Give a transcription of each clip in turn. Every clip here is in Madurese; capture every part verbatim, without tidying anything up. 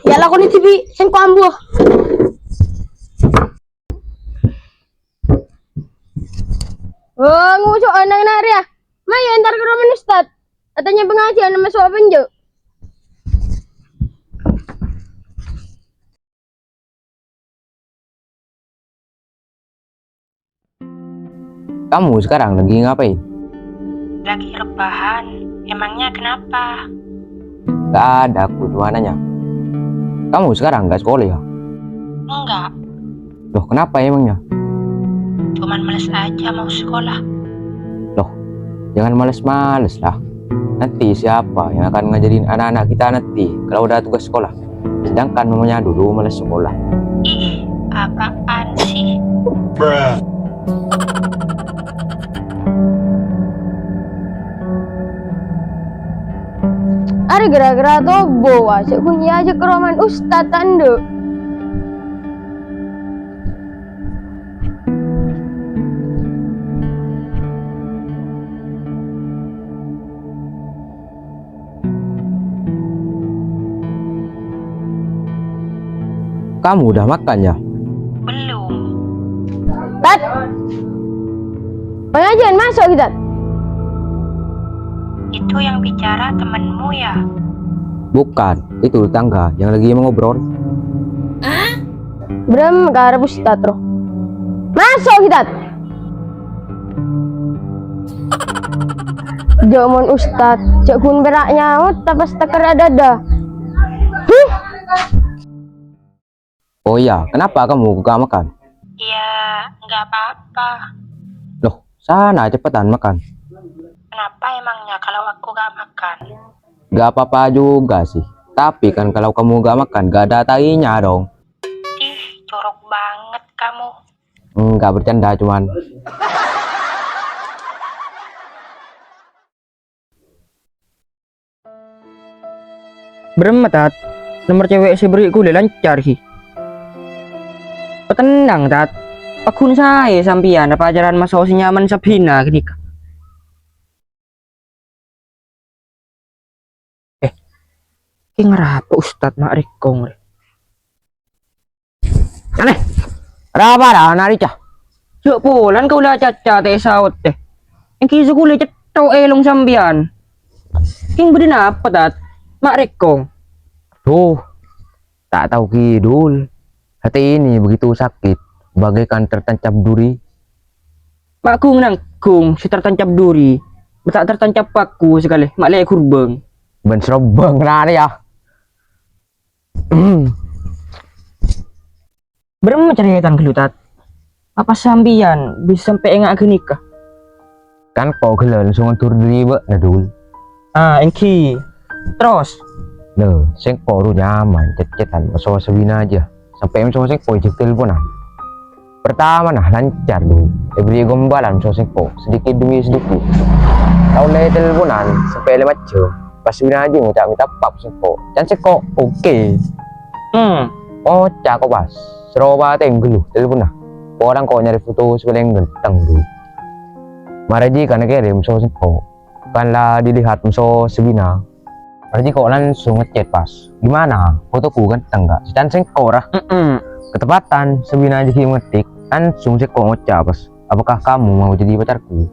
Yâ, lakonè dhibi', sèngko' ambu. Oh, nguso' nang-nang rèya. Mayu entar ka romana Ustad. Atanya pengajian maso' penjo. Kamu sekarang lagi ngapain? Lagi rebahan. Emangnya kenapa? Gak ada, aku cuma nanya. Kamu sekarang gak sekolah ya? Enggak. Loh, kenapa emangnya? Cuman males aja mau sekolah. Loh, jangan males-males lah. Nanti siapa yang akan ngajarin anak-anak kita nanti kalau udah tugas sekolah? Sedangkan mamanya dulu males sekolah. Ih, apaan sih? Arè ghârâ-ghârâ tobo, wa, cè' ghun èajhâk ka romana Ustad ta' endhu'. Kamu udah makan ya? Belum. Tat! Pengajian maso' ghi', Tat? Itu yang bicara temanmu ya? Bukan, itu tetangga yang lagi mengobrol. Bârâmma karep Ustad, ro. Maso' ghi', Tat! Jhâ' mon Ustad, jhâ' ghun pèra' nyaot, ta' pas tèkèr adâ-adâ. Huh! Oh iya, kenapa kamu gak makan? Ya, nggak apa-apa. Loh, sana cepetan makan. Kenapa emangnya kalau aku gak makan? Gak apa-apa juga sih. Tapi kan kalau kamu gak makan, gak ada tainya dong. Ih, jorok banget kamu. Enggak, bercanda cuman. Bârâmma, Tat? Nomor cewek sè bâri' kulâ lancar, ghi. Patennang, Tat. Pagghun saè sampèyan pacaran maso' sè nyamana Sabina ghânèka. Eh, kè ngarapa Ustad ma' rèkong rè? Anè, arapa ra ana' rèya? Jhâ' polana kaulâ acaca tè saottè. Èngghi sakulâ cètto' è long sampèyan. Kèng bâdâ napa, Tat? Ma' rèkong. Duh, tak tahu kidul. Hati ini begitu sakit, bagaikan tertancap duri. Ma' ghung-nangghung sè tertancap duri. Ma' ta' tertancap paku sakalè, ma' lè' ghurbâng. Bân srobbâng ra rèya. Bârâmma carètana ghâllu, Tat? Apa sampèyan bisa sampè' enga' ghânèka? Kan ko' ghellâ' langsung ondur dâri bâ'na, Dul. Ah, èngghi. Terros? Lho, sèngko' ro nyaman cèt-cètan maso' Sabina jâ. Sampè' maso' sèngko' jhâ' telponan. Pertamana lancar, Dul. Èbârri' gombalan maso' sèngko', sedikit demi sedikit. Tao lè telponan sampè' lèma jhâm. Pas Sabina jâ ngoca' mènta pap sèngko'. Can sèngko', oke. Hmm. Ngoca' ko' pas. Sèro patè ghâllu telponna. Korang ko' nyarè foto sè palèng ghânteng, Dul. Mara jhi kan kèrèm maso' sèngko'. Kan la dilihat maso' Sabina. Mara jhi ko' langsung ngechat pas. "Gimana? Fotoku ganteng nggak?" Can sèngko' ra. Mm-mm. Ketepatan, Sabina jâ ghi' mengetik. Langsung sèngko' ngoca' pas. "Apakah kamu mau jadi pacarku?"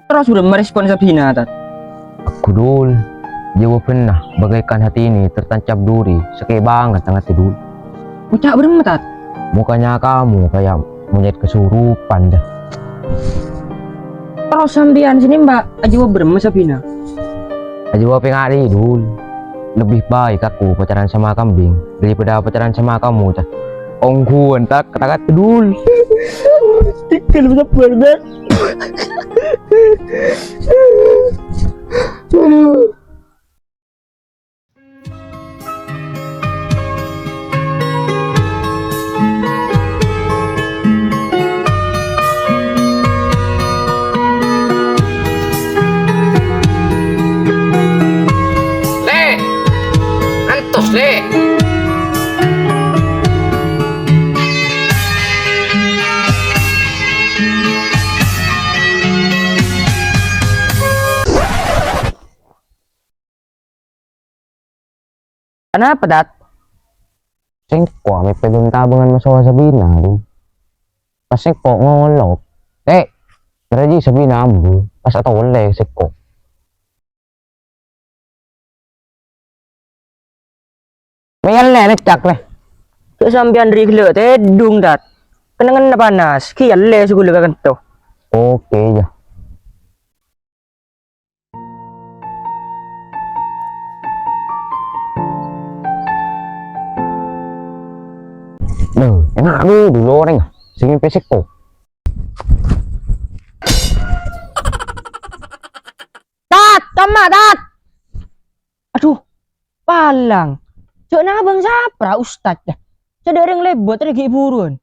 Terros bârâmma respon Sabina, Tat? Aku, Dul. Jawabannya bagaikan hati ini tertancap duri. Sakè' banget tangatè, Dul. Ngoca' bârâmma, Tat? Mukanya kamu kayak monyet kesurupan, dah. Terros sampèyan sè nèmbhâk, ajâwâb bârâmma Sabina? Ajâwâb pènga' rèya, Dul. Lebih baik aku pacaran sama kambing daripada pacaran sama kamu, Tat. Ongghuwân, Tat, kata-kata, Dul. Tinggal sabar, Tat. Lè'! Antos, Lè'! Anapa, Tat? Sèngko' amèpè bân-tabângan masowa Sabina, Ding. Pas sèngko' ngolok, eh, dâri Sabina ambu, pas atolè sèngko'. Mèyallè, nècak, lè. Jhâ' sampèyan rè' ghellâ' tèdung, Tat. Kennengnganna panas, ghi' yallè sè ghulâ ka kento. Oke, ya. Loh, enak lu dulu orangnya. Sini pesek kok. Tat, kamma, Tat. Aduh, palang. Jhâ' nabâng sapra, Ustad, yâ. Sadhârâng lèbât rè ghi' buruwân.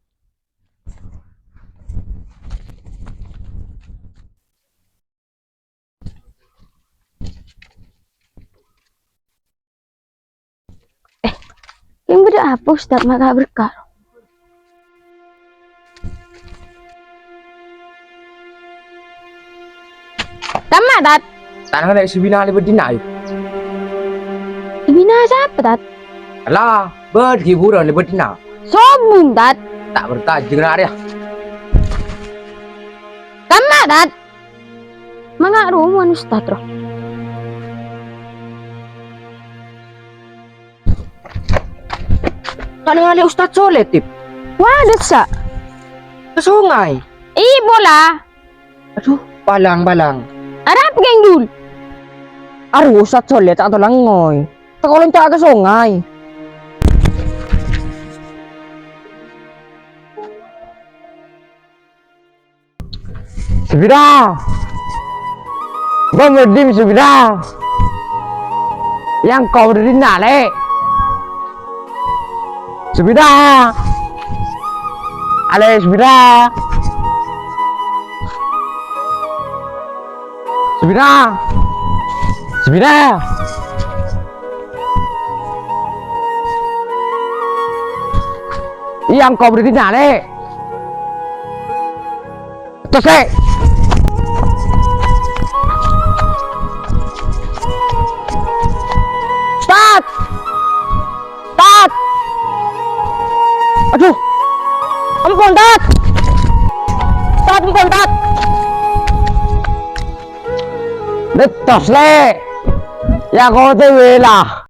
Eh, kèng bâdâ apa, Ustad, ma' ka' berka'? Kamma, Tat? Tanang lè' Sabina lè' bâdâna, ayo. Sabina sapa, Tat? Alah, bâdâ ghi' buruwân lè' bâdâna. Sobung, Tat. Ta' bertajeng na' rèya. Kamma, Tat? Manga' rowa mon Ustad, ro. Kan ngalè Ustad Soleh, Tip. Wah, dessa'. Ka songay. Iyâ, pola. Aduh, palang-palang. Arapa, Kèng Dul? Arowa Ustad Soleh ta' tolang ngoy. Tako' lonca' ka songay. Sabina! Bâ' bâdâ è dimma, Sabina? Yang kau berdiri nale. Sabina! Ale, Sabina! Sabina! Sabina! Yang kau berdiri nale. Tos, Lè'! Tat! Tat! Aduh! Ampon, Tat! Tat, ampon, Tat! Tos, Lè'! Ya, kau tewela.